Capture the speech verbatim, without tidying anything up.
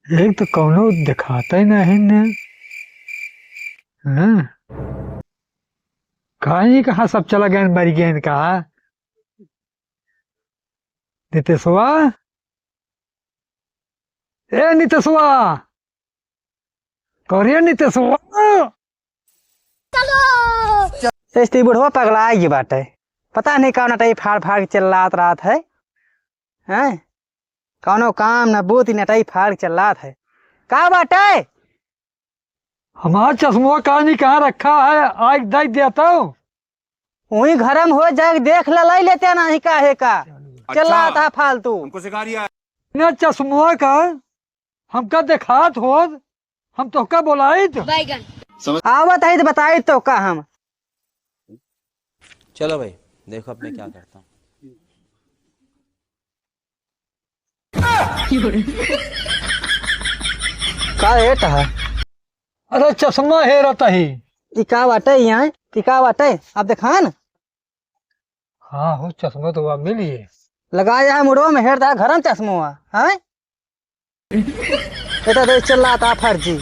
एक तो कौनो देखाता ही नहीं ने। हाँ? कहीं कहाँ सब चला गए, मर गए का? नितेशवा, ए नितेशवा, करे नितेशवा। एस्ती बुढ़वा पगला गई बाटे, पता नहीं कौन नटई फाड़ फाड़ के चिल्लात रहत है, हैं? कौनो काम न बूती, नटई फाड़ के चिल्लात है। का बाटे? हमार चश्मा का नहीं कहाँ रखा है, आइके देख देता हूँ। वहीं घर में हो जाए, देख ले, लाई लेते नहीं काहे का। अच्छा। चिल्लाता फालतू। हमको सिखा रिया है। ना चश्मा का हमका देखात होत, हम तोहका बोलाइत। बैगन। आवत है तो बताइत तोहका हम। चलो भाई, देखो अब मैं क्या करता हूँ। का हेट है? अरे चश्मा हेरत ही। ई का बाटे यहाँ? ई का बाटे? आप देखान। हाँ हो, चश्मा तो वह मिली है। लगा यहाँ मुड़वा में हेरता घर में चश्मा हुआ, हाँ? बेटा दे चिल्लाता फर्जी।